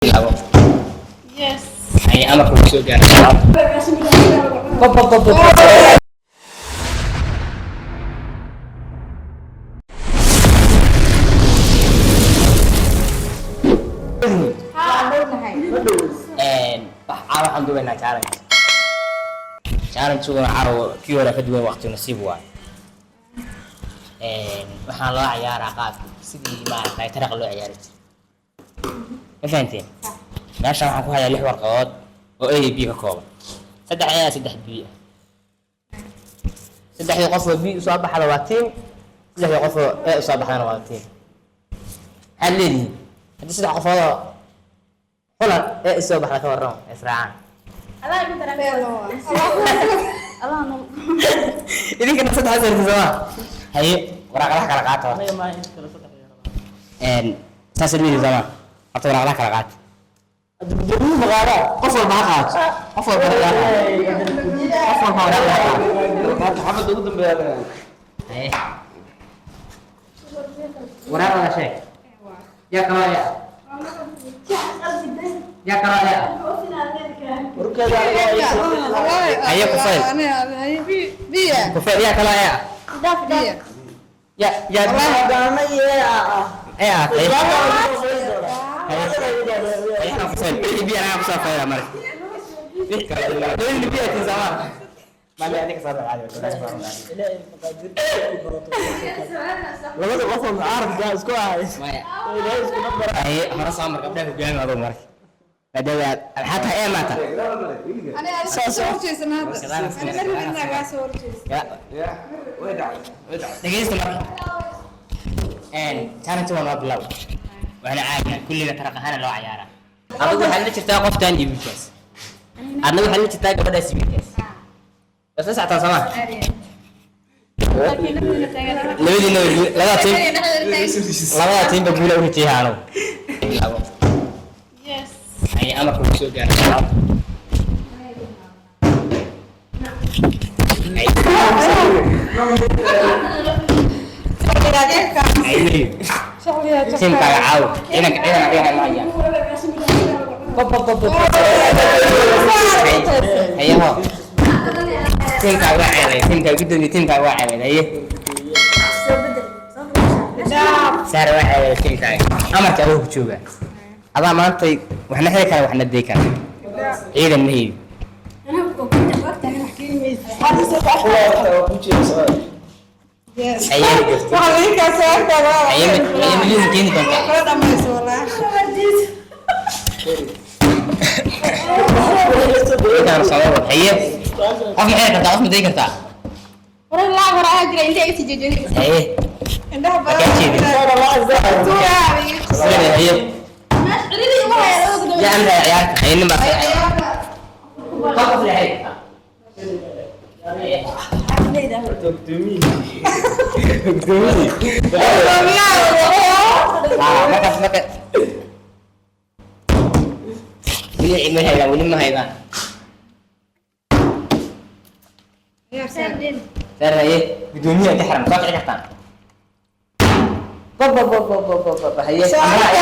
Bilaabo. Yes. Ay amarka ku soo gaaray. Pop, pop, pop, pop. Caawa waxaan duubaynaa challenge. Challenge-guna caawa kii hore ka duwan, waqti nasiib waay. Waxaan loo ciyaaraa qaabki sidii maaragtay taraq loo ciyaari jiray. Ma fahanteen? Meeshan waxaan ku hayaa lix warqadood oo A iyo B ka kooban. Saddex A, saddex B ah. Saddexdii qof oo B usoo baxda waa team, saddexdii qof oo A usoo baxdana waa team. Maxaad leedihiin? Haddii saddex qofood oo xulan A usoo baxda, ka warrama israacaan. Allah nol. Idinkana saddex sarti sooma? Haye, waraaqadaha kala qaata horta. Saas leedihiin sooma? Horta waraaqadaha kala qaata. Qof walba ha qaato. Qof walba ha qaato. Qof walba waraaqada ha qaato. Xabadda ugu dambeeya. Haye. Waraaqada sheeg. Yaa kaloo yaa? Yaa kaloo yaa? Haye, ku fayl. Ku fayl, yaa kaloo yaa? Yaa yaa ee ah haye. Haye, ku fayl. Wixii biyo anaga kusoo fayla marka. Wixii biyo tin sama. Mami, adiga soo dhawaad. Labada qof oo mucaaradka isku ahay. Maya. Haye, hore soo mar, gabdhaha hogaami adugu marka. Maadaama aad maxaa tahay ee maata. Dhegeysta marka. Challenge waa noo bilow. Waxaana caadi kulliga taraq ahaan loo ciyaaraa. Adigu waxaad la jirtaa qoftan iyo wiilkaas. Adna waxaad la jirtaa gabadhaas iyo wiilkaas. Waa soo socotaa sooma? Labadiina labada team, labada team ba guula u rajeeyaa anigu. Bilaabo. Yes. Ay amarka ku soo gaaray. Ay. Ay. Teamkaaga caawa. Ciidanka ciidan adiga ma hayaan. Pop, pop, pop, pop. Haye ho. Teamkaaga waa ceebay. Teamkaaga gudoomiye, teamkaaga waa ceebay. Haye. Saara, waa ceebay teamkaaga. Amarka adiga ku jooga. Adaa maantay waxna xiri kara, waxna day kara. Ciidan ma haydi. Haye. Haye, haye, milyuun keeni doontaa. Intaan soo wado. Haye. Qof ma xiri kartaa, qof ma day kartaa. Haye. Sida haye. Yaa amra ciyaarta. Haye, nin baa. Qof qof leexay. Haye. Markaas marka weli ma haydaan, weli ma haydaan. Saar, haye, gudoomiyaha ka xiran soo kici kartaan. Bob, bob, bob, bob, bob, bob, bob. Haye, amra.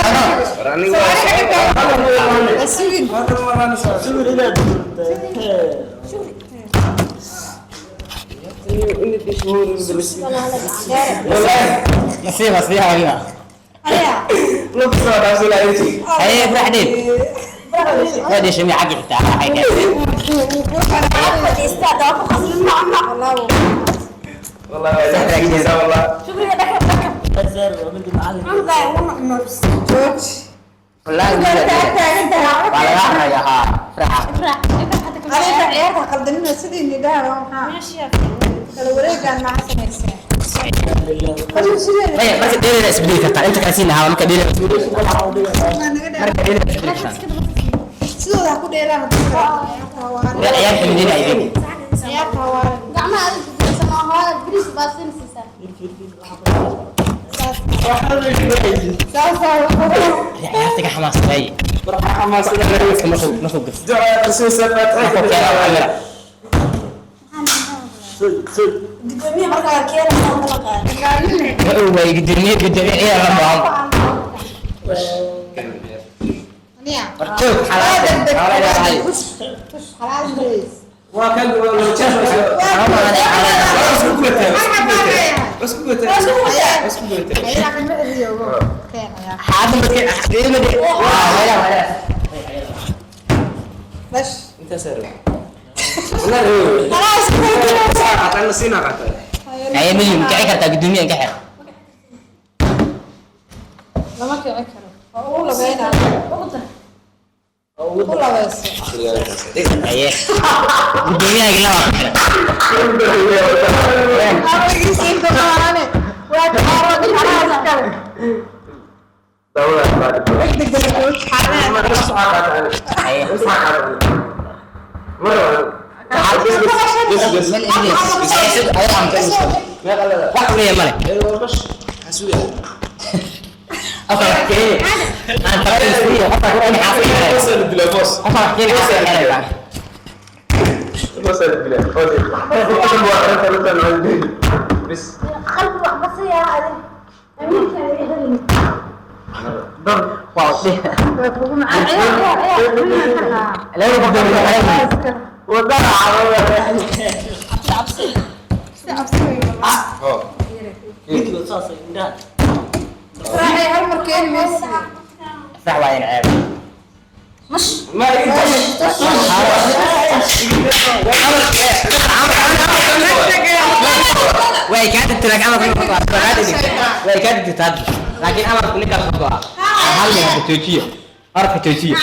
Nasiib sii hawina. Haye, farax dhiib. Waa dhishami xagga xitaa waxay keen. Wallaahi waa laga xarayaa haa faraxa. Maya, marka dheerina isbedeli kartaa inta kale siin lahaa, marka dheerina isbedeli kartaa, marka dheerina isbedeli kartaa. Sidooda ha ku dheelaan. Wala ciyaar ximidina idin. Ciyaarta hawaaran. Gacmaha adag ku hooyo bariis baad siinaysaa. Saasaa. Ciyaarta ka xamaasaday. Markuu markuu gaf markuu keeno camera. Gudoomiye markaa keenaysa la qaado. Ma og waay gudoomiye, gudoomiye ciyaar la maahan. Miya. War joog, xalaal xoolo leedahay. Tush xalaal bariis. Waa kan loo jeeso. Waa Isku gubatay. Isku Isku gubatay. Isku gubatay. Ciyaar ma eriyogo. Keen ciyaar. Xaada markii xaqiiqada ma waa wala wala. Bash. Inta sare. Wala reeyo. Xalaal isku gubatay. Qatan siina qatan. Haye milyan kici kartaa gudoomiyaha ka xir. Lama kici karo. Oo u labeynaa. U labeyso. Haye. Gudoomiyaha gila waa ku xiran. Aqligiisa inta qabanane. Waa xaaro xalaal iskale. Degdeg degdeg xalaal. Haye. Bas bas. Mel Idris. Haye wax leeyahay male. Afar wax keeni. Aan talada isku afar wax keeni xaafid xeray. Afar wax keeni xaafid xeray. Qalbi wax basiya adin. Amiinka ay helin. Waa dhih. Way kugu macaan. Ciyaar ciyaar. Laba gudoomiye xeray. Cabsi wey wallah. Midigood saas ay indhaha. Raaxay hal mar keeni maysi. Sax waa in ceeb. Way kaa tagtay laakiin amarku ninka waa kaa tagtay. Way kaa tagtay hadda. Laakiin amarku ninka waa hal meel ka joojiyo. Arka joojiyo.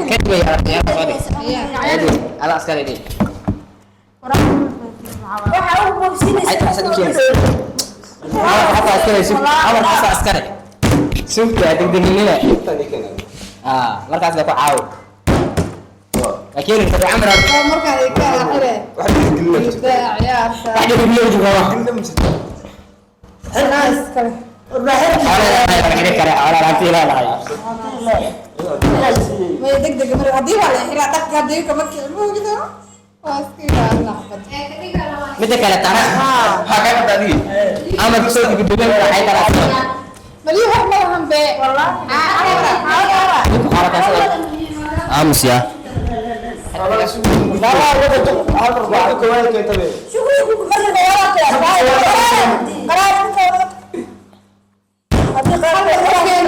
Kadib ay aragtay soo dhig. Ala askari dhig. Waxa uu boobsinaysa. Ay taxsan keenaysa. Amarka askari sug. Amarka askari. Sugta degdegnina. Ah, markaas la ku caawi. Laakiin inta amar Oo markaa ay ka xire. Ibdaa ciyaarta. wax dhib iyo joogo. Xalaal iskale. Way degdeg mar haddii waa la xiraa dhaqka haddii kama kicin moogdo. Waa iska ilaalin xabad. Midda kale tana amarku soo gudubay waxay taraa. Malii wax ma lahan be. Ku xarakaysada. Aamus ya.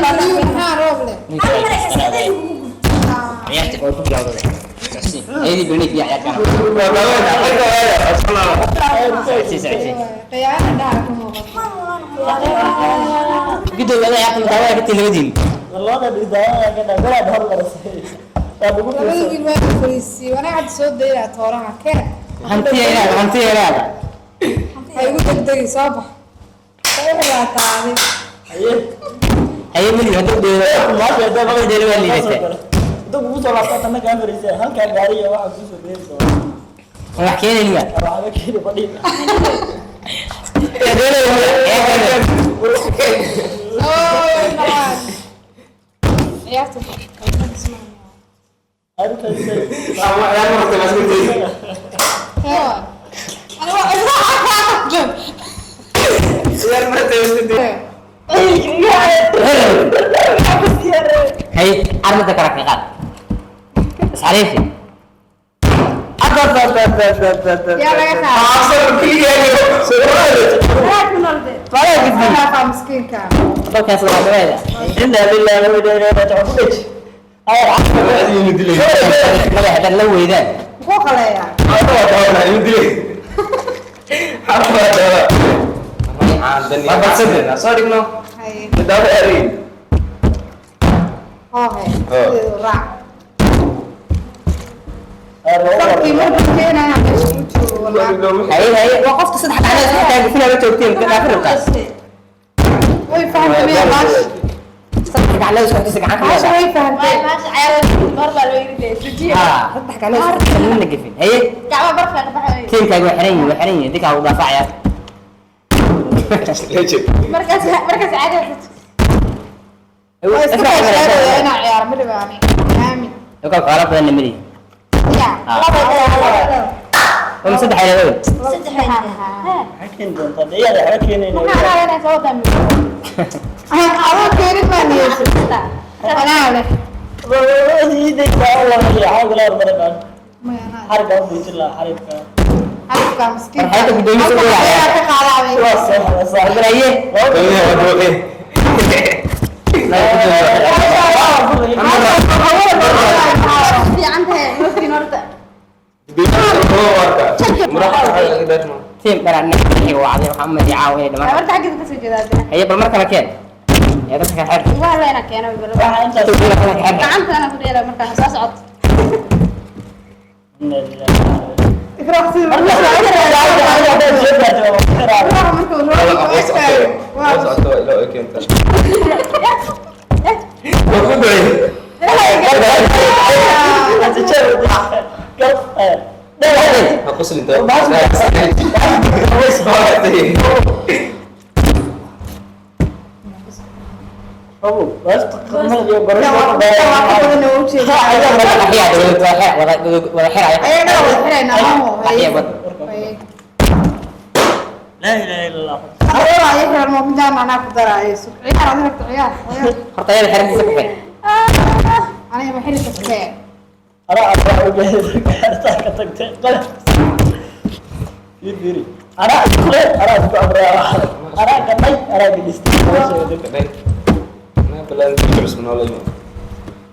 Malii maxaa roob leh. Ciyaarta way ku bilowday. Eedii bilnay biya ciyaarta. Sii socotay. Qiyaana dhaar ku muuqato. Gudoomiyaha ciyaarta madaawada ka tilmaadin. Labada dhigdaawa ka dhagala hor marisay. Waa lagu Labada wiil waa la fariisiyey. Wanaa hadda soo daynaa tooraha. Keen. Hanti ay hanti ay leedahay. Ha igu degdegi soo bax. Soo xiraataa adi. Haye. Haye milyan hadduu dheelo. Maasha hadda Hadduu dheelo waa liidatay. Dad ugu soo laabtaa tanna kaa fariisay. Halkaa gaariga waxa ku soo deeri doona. Wax keenayni waa. Waxba keeni fadhiga. Oo nabad. Ciyaarta. Hewa. Ana waa joog. Haye armada kala ka qaad. Isxariifi. Yaa laga qaaday. Waa miskiinka. Dadkaas waa dhaweeda. Inna lillahi wa inna ilayhi raaji'uun. Madaxa haddaad la weydaan. Muxuu qaleeyaa? Haye. Oo haye. Sideedu raac. Farkii markuu keenaya meesha u joogo wallah. Haye haye waa qofka saddex dhacdood isku taagan filaa la joogteen ka dhaafin rabtaa. Way fahantay miyaa baasha? Saddex gaclood isku xigta gacan ka Baasha leedahay. way fahantay. Maasha ciyaar mar baa loo yiri dejiye. Haa, saddex gaclood isku xigta midna gefin. Haye Gacmo barfa ka baxay. tiimkaaga waa xiran yihiin waa xiran yihiin dinkaa ugu dhaafacaya. Markaas markaas caadi. Waa iska baashaadaya inaa ciyaar ma dhibaani. Aamin. Dadka xoolo badan ma lihi. Ya. Ah. Laba. Ama saddex ay leedahay. Saddex ay. Maxay keeni doontaa? Dee iyada waxba keenayna. Adoo keenin baa niyeysan. Anaa leh. Iiday baa Allah mariya, xawga la hormaray baan. Maya, anaa. Xarigga u buujin lahaa, xarigga. Xarifka miskiinka. Marxaladda guddoomiye soo Halka gelayaa. ayaa ka qaadaabay. Waa sax, waa sax. Haye. Fiican tahay mafkin horta. Tiim dharaan wacday waxaa umadi caawinay dhammaan. Horta xaggeeda kasoo jeedaa hadana. Haye bal mar kale keen. Yaa dadka kale xer. Ugu hadlayna keeno bal. Waxaa intaas. Dadka kale xer. Gacantana ku dheera markaa soo socoto. Inna lillahi wa inna ilaihi Ifraax sida raji'uun. Marka soo gaartay waa ku xiraabay. Ifraax markuu roobka u egtaayo. Waa Hada jeer gal dheer. Qabow, baasta qadmada iyo waa barashada. ka badan oo u jeeda. Wada wada xer ayaa. Ayagana wada xiraynaa, maaho. Haye bal. Haye. Laa ilaaha illa Allah. Adoo ay xiran oo midaan anaa ku daraayo. Ciyaar adiga horta ciyaar. Ciyaar. Horta ayada xerantiisa ku xir. Aniga ma xiri kartee. Anaa abaa ogahay xertaa ka tagtay. Qalab. Fiir fiiri. Anaa isku leh, anaa isku amraa. Anaa gadhay, anaa gadhistay. Maxaa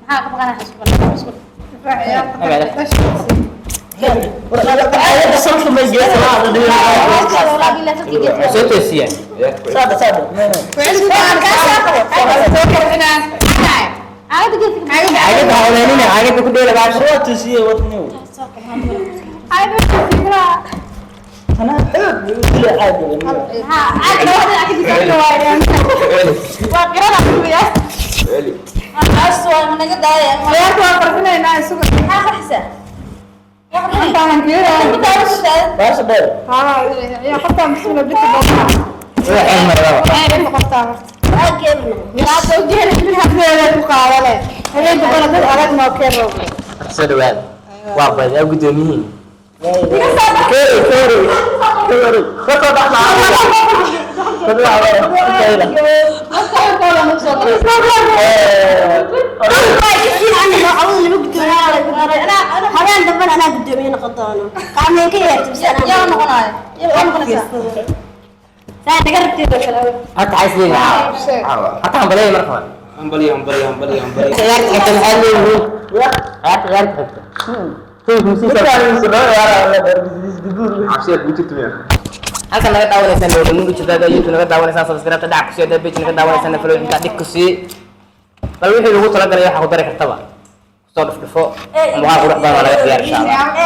ka baqanaa xisku xisku. Ifraax ciyaarta Magaala. dhashiisa. Aayadda salka may geesa la hadla. Soo toosiyaan. Saada saada. Nee nee. Soo kordhinaan. Caagada geedka. Caagada ha odaynina, caagada ku dheela baasha. Waa tusiyey wadnigu. Anaa xoog buu u dilay caagga wadniga. Haa, caagada waa dhinaca ka jirta. Waa qirada kuwiya. Aas waa naga daaya. Ciyaarta waa qarxinaynaa isugu. Maxaa qarxisa? Intaanan keenayo. Baasha dheer. Haa, ciyaar qoftaan bismillah binta booqaa. Sida xer marada. Binta qoftaan horta. Laabta u jeeda. Habdeeda ku qaadale. Habeenka bana dad adag noo keen rooble. Soo dhawaada. Waa badaa guddoomiyihiin. Habeen dambana anaa guddoomiye noqon doono. Qacmeen ka yeerto bise anaa. Yaa noqonayo. Yaa noqonaysaa. Saa naga rabtid oo kale. Horta xays leeyahay. Sheeg. Horta aan balay marka hore. Ciyaarta xigta maxaa leeyihiin? Ciyaarta ciyaarta xigta. Halkan naga daawanaysaan waa Lamudu Jidada, YouTube naga daawanaysaan, subscribe-ta dhac ku sii, haddaad page naga daawanaysaan, follow intaa dhig ku sii. Bal wixii lagu talagalay waxaa ku dari kartaba. Kusoo dhufdhufo. Muuqaal qurux badan waa laga diyaar insha Allah.